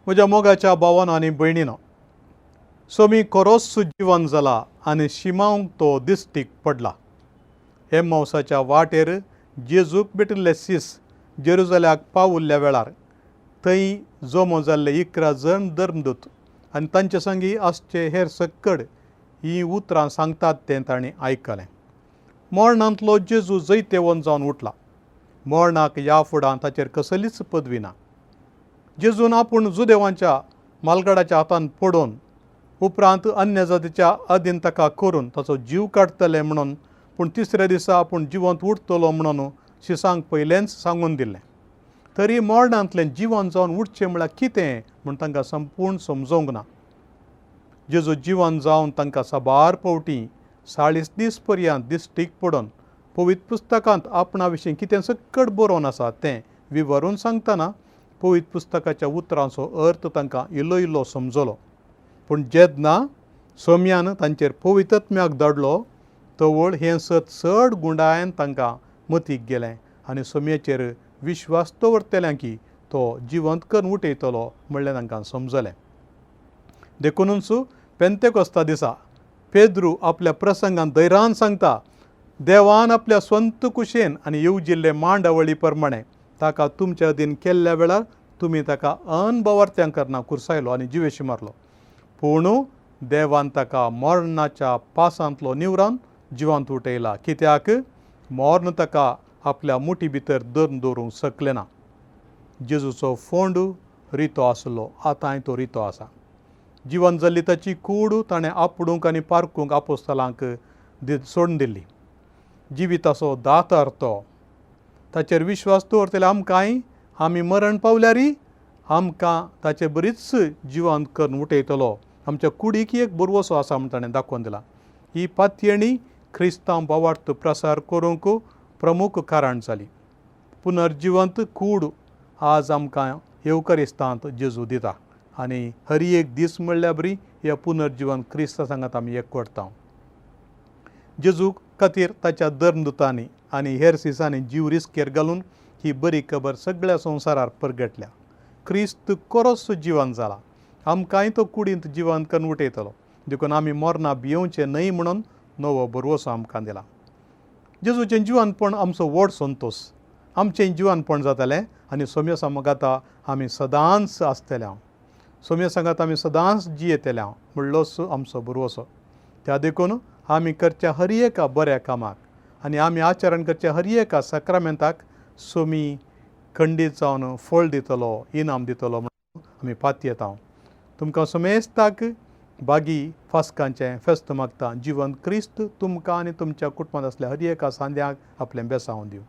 म्हज्या मोगाच्या भावान आनी भयणीनो, सोमी खरोच जिवन जाला आनी शिमावंक तो दिश्टीक पडला. एम्मावसाच्या वाटेर जेजूक भेटिल्ले सीस जेरुजाल्याक पावुल्ल्या वेळार थंय जमो जाल्ले 11 जण धर्मदूत आनी तांचे संगी आसचे हेर सक्कड हीं उतरां सांगतात तें तांणी आयकलें. मरणांतलो जेजू जैतेवंत जावन उठला. मरणाक ह्या फुडां ताचेर कसलीच पदवी ना. जेजून आपूण जुदेवांच्या मालगाडाच्या हातान पडून उपरांत अन्य जातीच्या अधीन ताका करून ताचो जीव काडटले म्हणून, पूण तिसऱ्या दिसा आपूण जिवंत उरतलो म्हणून शिसांक पयलेंच सांगून दिल्लें. तरी मरणांतलें जिवन जावन उठचें म्हळ्यार कितें म्हूण तांकां संपूर्ण समजूंक ना. जेजू जिवन जावन तांकां साबार फावटी 40 दीस पर्यंत दिश्टीक पडून पवित्र पुस्तकांत आपणा विशीं कितें सक्कड बरोवन आसा तें विवरून सांगतना पवित्र पुस्तकाच्या उतरांचो अर्थ तांकां इल्लो इल्लो समजलो. पूण जेन्ना सोम्यान तांचेर पवित्रत्म्याक धाडलो तवळ हें सत चड गुंडायन तांकां मतीक गेलें आनी सोम्याचेर विश्वास दवरतल्या की तो जिवंत करून उठयतलो म्हणलें तांकां समजलें. देखुनूच पेंतेकोस्ता दिसा पेद्रू आपल्या प्रसंगान धैर्यान सांगता, देवान आपल्या स्वंत कुशेन आनी येवजिल्ले मांडावळी प्रमाणे ताका तुमच्या अधीन केल्ल्या वेळार तुमी ताका अनभवार्थ्यां करना कुर्सायलो आनी जिवेशी मारलो. पूण देवान ताका मरणाच्या पासांतलो निवरान जिवंत उठयला, कित्याक मर्ण ताका आपल्या मुठी भितर धरून दवरूंक शकलें ना. जेजूचो फोंड रितो आसलो, आतांय तो रितो आसा. जिवन जाल्ली ताची कूड ताणें आपडूंक आनी पारकूंक आपोस्तलांक सोडून दिल्ली. जिविताचो दातार तो, ताचेर विश्वास दवरतले आमकांय आमी मरण पावल्यारय आमकां ताचे बरीच जिवंत करून उठयतलो. आमच्या कुडीक एक बरवसो आसा म्हूण ताणें दाखोवन दिला. ही पातयेणी क्रिस्तांव भावार्थ प्रसार करूंक प्रमुख कारण जाली. पुनर्जिवंत कूड आज आमकां येवकरिस्तांत जेजू दिता आनी हर एक दीस म्हणल्यार बरी ह्या पुनर्जिवन क्रिस्ता सांगात आमी एकवटता. जेजू खातीर ताच्या धर्मदुतांनी आनी हेर सिसांनी जीव रिस्केर घालून ही बरी खबर सगळ्या संवसारार परगटल्या. क्रिस्त खरोच जिवन जाला, आमकांय तो कुडींत जिवन करून उठयतलो. देखून आमी मरणां भियोवचें न्हय म्हणून नवो भरवसो आमकां दिला. जेजूचें जिवनपण आमचो व्हड संतोश, आमचें जिवनपण जातलें आनी सोम्या सामगाता आमी सदांच आसतले. हांव सोम्या सांगात आमी सदांच जियेतले हांव म्हणलोच आमचो भरवसो. त्या देखून आमी करच्या हर एका बऱ्या कामाक आनी आमी आचरण करच्या हर एका साक्रामेंताक सोमी खंडीत जावन फळ दितलो, इनाम दितलो म्हणून आमी पातयेता. तुमकां समेस्ताक बागी फास्कांचें फेस्त मागता. जिवन क्रिस्त तुमकां आनी तुमच्या कुटुंबांत आसल्या हर एका सांद्याक आपलें बेसांव दिवं.